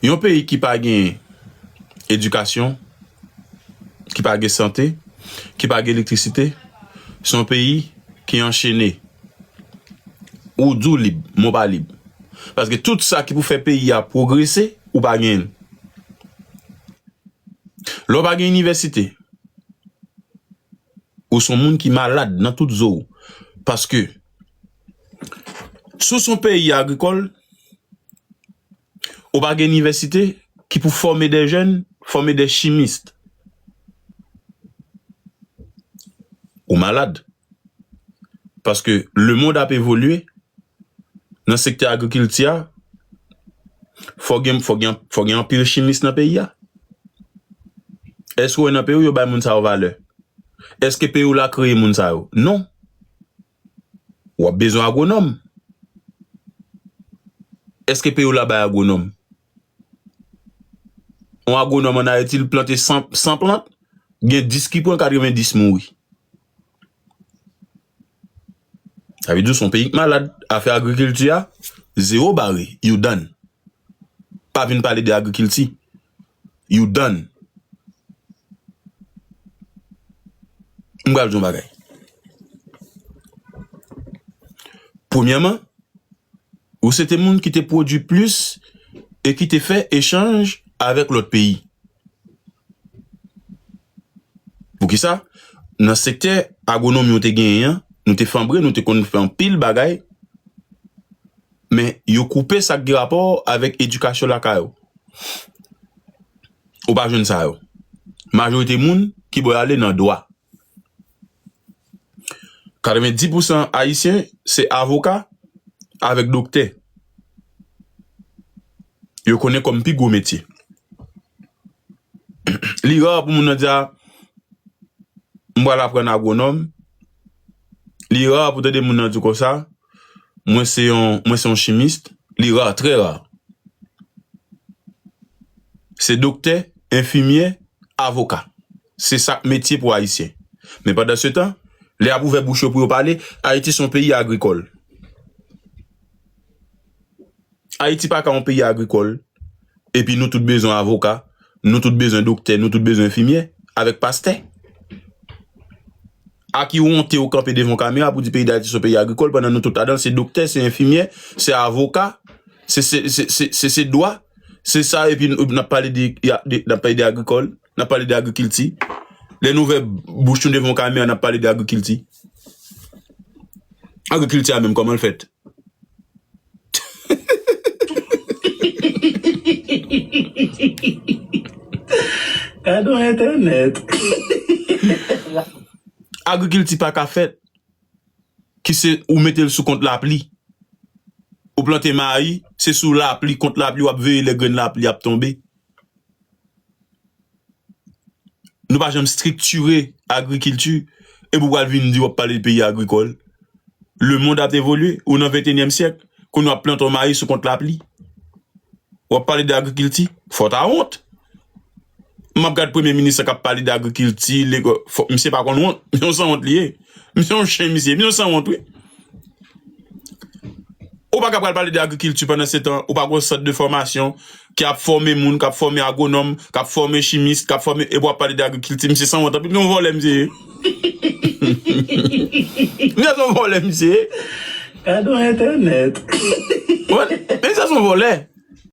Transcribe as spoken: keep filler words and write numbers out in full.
Yon peyi ki pa gen edikasyon, ki pa gen sante, ki pa gen elektrisite, se yon peyi ki anchene. Ou di w lib, men w pa lib. Paske tout sa ki pou fè peyi a pwogrese, ou pa genyen l. Lè w pa gen inivèsite, ou se yon moun ki malad nan tout zo w. Paske, si w se yon peyi agrikòl, ou pa gen inivèsite ki pou fòme de jèn, fòme de chimis. Ou malad. Paske lemonn ap evolye, nan sektè agrikilti a, fò gen, fò gen, fò gen anpil chimis nan peyi a. Èske w wè nan peyi w yo bay moun sa yo valè? Èske peyi w la kreye moun sa yo? Non. W ap bezwen agwonòm. Èske peyi w la bay agwonòm? Yon agwonòm ann Ayiti, li plante san, san plant, gen dis ki pran, katrevenndis mouri. Sa vle di w se yon peyi k malad. Afè agrikilti a, zewo bare, you done. Pa vin pale de agrikilti. You done. M pral di yon bagay. Premyèman, ou se te moun ki te pwodui plis e ki te fè echanj avèk lòt peyi. Poukisa? Nan sektè agwonomi ou te genyen an, nou te fanbre, nou te konn fè anpil bagay, men yo koupe sa k gen rapò avèk edikasyon lakay ou. Ou pa jwenn sa yo. Majorite moun ki bo y ale nan dwa. Katrevenndis pousan Ayisyen se avoka avèk doktè. Yo konnen kòm pi gwo metye. Li ra pou moun nan di a, "M pral aprann agwonòm." Li ra pou tande moun nan di konsa, "Mwen se yon, mwen se yon chimis." Li ra, trè ra. Se doktè, enfimyè, avoka. Se sa k metye pou Ayisyen. Men pandan se tan, lè y ap ouvè bouch yo pou yo pale, Ayiti se yon peyi agrikòl. Ayiti pa ka yon peyi agrikòl, epi nou tout bezwen avoka, nou tout bezwen doktè, nou tout bezwen enfimyè, avèk pastè. A ki wonte ou kanpe devan yon kamera pou di peyi Dayiti se yon peyi agrikòl, pandan nou tout ladan l, se doktè, se enfimyè, se avoka, se, se, se, se, se, se dwa, se sa, epi n, n ap pale de, de, n ap pale de agrikòl, n ap pale de agrikilti. Lè n ouvè bouch nou devan yon kamera, n ap pale de agrikilti. Agrikilti a menm, kòman l fèt? Gade yon entènèt. Agrikilti pa ka fèt ki se ou mete l sou kont lapli. Ou plante mayi, se sou lapli, kont lapli, w ap veye lè grenn lapli ap tonbe. Nou pa janm estriktire agrikilti, epi w pral vin di w ap pale de peyi agrikòl. Lemonn ap evolye, ou nan ventenyèm syèk, kounye a w ap plante yon mayi sou kont lapli. W ap pale de agrikilti, fò w ta wont. M ap gad premye minis la k ap pale de agrikilti, lekò-, fò, misye pa konn wont, misye yon sanwont li ye. Misye yon chen, misye, misye yon sanwont, wi. Ou pa ka pral pale de agrikilti pandan se tan, ou pa gen yon sant de fòmasyon ki ap fòme moun, k ap fòme agwonòm, k ap fòme chimis, k ap fòme, epi w ap pale de agrikilti. Misye sanwont anpil, misye yon vòlè, misye ye. Misye se yon vòlè, misye ye. Gade yon entènèt. Wè, misye se yon vòlè.